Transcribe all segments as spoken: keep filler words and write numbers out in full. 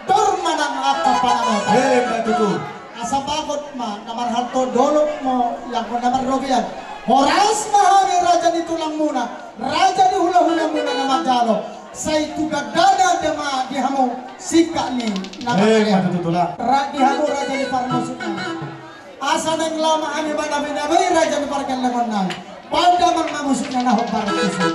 Dor manang angka panamata. Emma tutu. Asa bagot ma na marhalto, dolok ma angka na marrobean. Horas ma hami raja ni tulangmuna, raja ni hulahulamuna na manjalo. Sai tu gandana da ma di hamu singkat ni na manjalo. Emma tutu, Tulang. Ra-, di hamu raja ni parmusuk nami. Asa naeng laho ma hami manabinabei raja ni pargellengonnami. Panda ma musik na hombar tusi.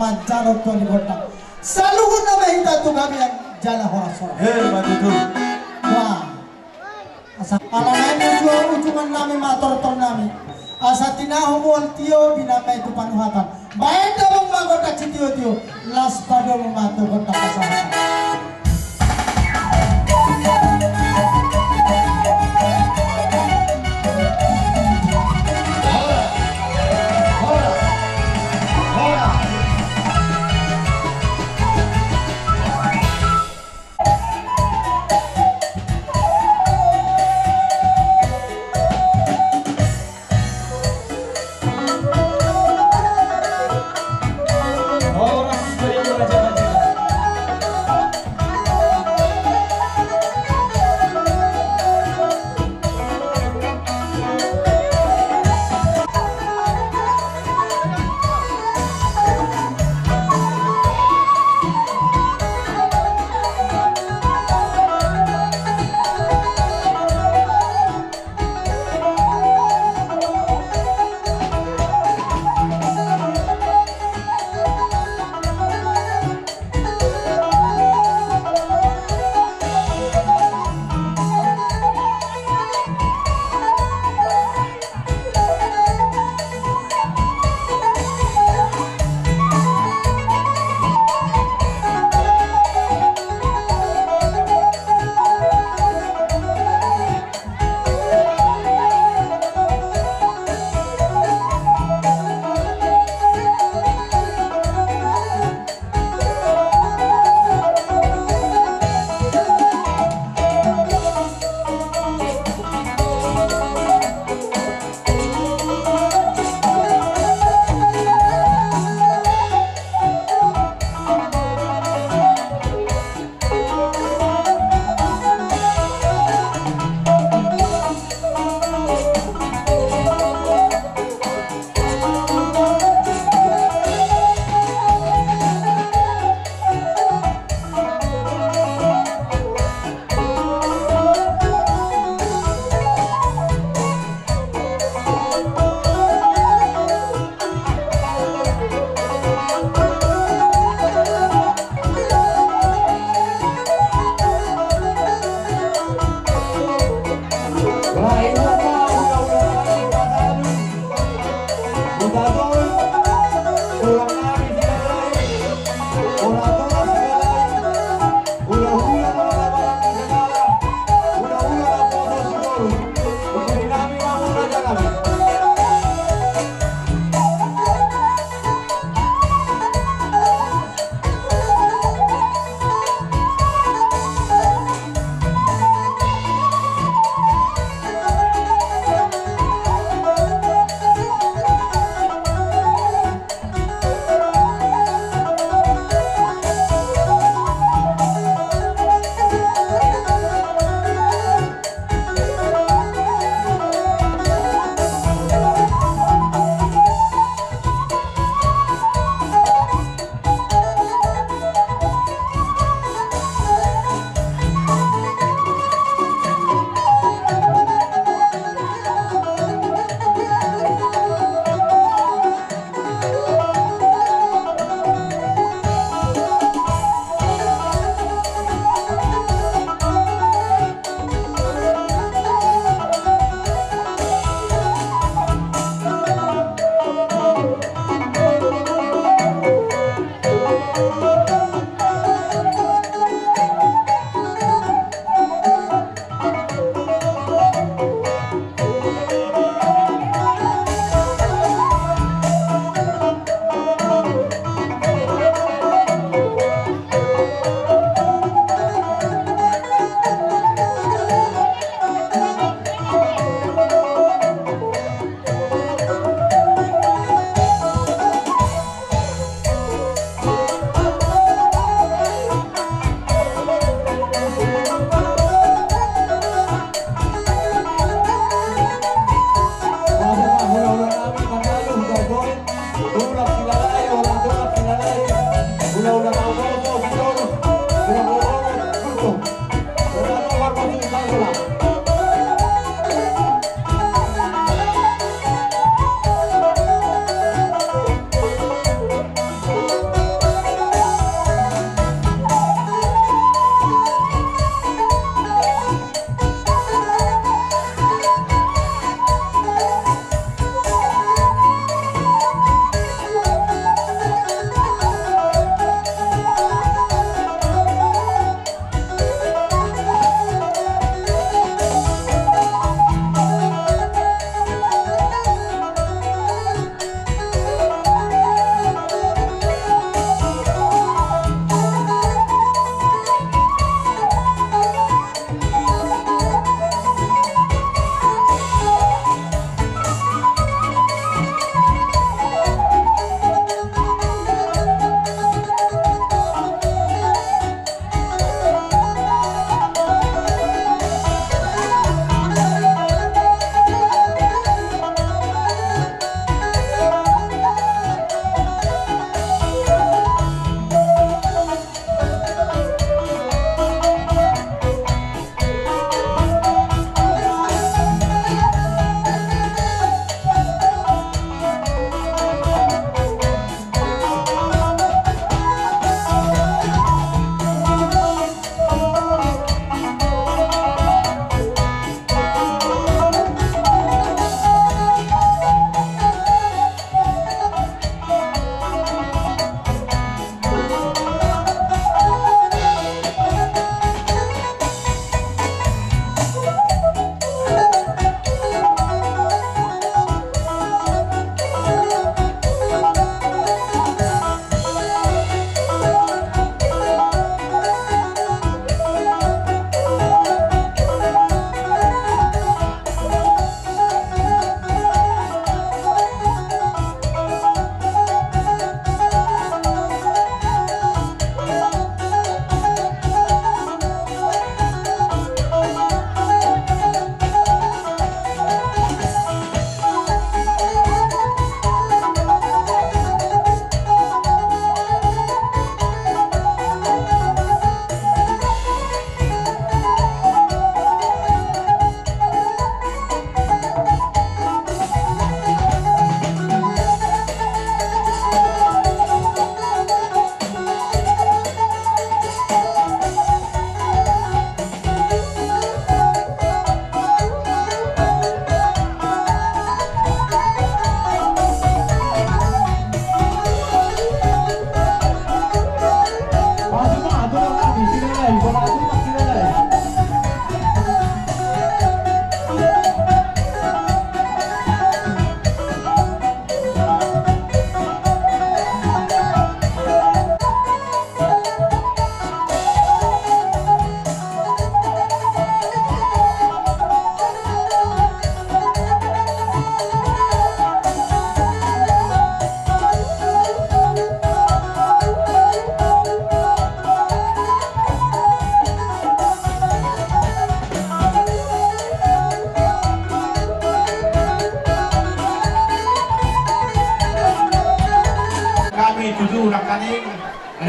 Manjalo tua ni gondang. Saluhutna ma hita tu gabean jala horas-horas. Emma tutu. Wah. Asa ala nai ma ujungan nami ma tortor nami. Asa tinahu mual tio, binahen ma i tu panuhatan. Baen damang ma gondang sitio-tio. Las padomu ma tu gondang pasahat.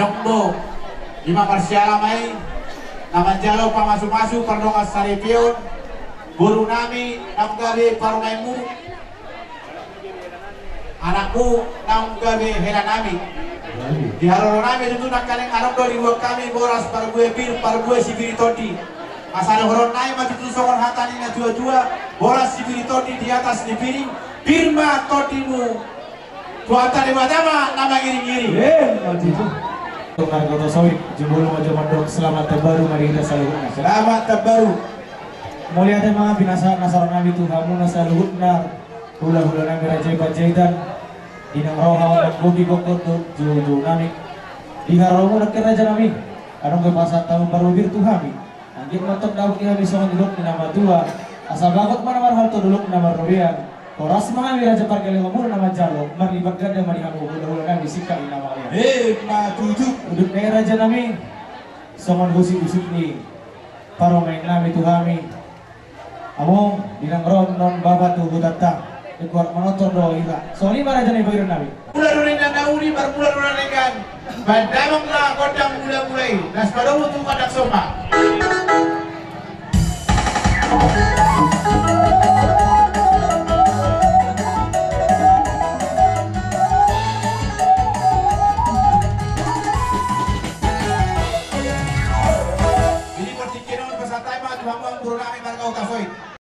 Nang do, ima parsiala ma i, na manjalo pamasu-masu pardongan saripeon, boru nami, naung gabe parumaenmu, anakmu, naung gabe hela nami. Di haroro nami tutu nangkaning adong do dibuat hami boras parbue pir, parbue sipir ni tondi. Asa dohonon nami ma tutu songon hata ni na tua-tua, boras sipir ni tondi di atas ni piring, pir ma tondimu. Tuhanta Debata ma na mangiring-iring. Eh, maju tu. Tukar kota sawit, jumolo ma jo mandok selamat tahun baru ma di hita saluhutna. Selamat tahun baru. Mauliate ma pinasahat na saroha nami tu hamuna saluhutna, hula-hula nami Raja i Panjaitan, di na ro hamu nang gopi gokkon tu juhut-juhut nami. Di haroromuna nangkin raja nami, adong do pasahat tahun baru pir tu hami. Anggiat ma tong dapot di hami songon nidok ni na matua, asa bagot ma na marhalto dolok na marrobean. Horas ma hami raja pargellengonmuna na manjalo, marlipat ganda ma di hamu hula-hula nami singkat ni na mangalean. Eh, ma tutu. Udut na i raja nami, songon husip-husip ni parumaen nami tu hami. Hamu, di na ro annon bapa tu hutanta, dengkuar manortor do hita. Songon i ma raja nami, pangidoan nami. Mula do ninna na uli, marmula do na denggan. Baen damang ma gondang mula-mula i, laos padomu tu gondang somba.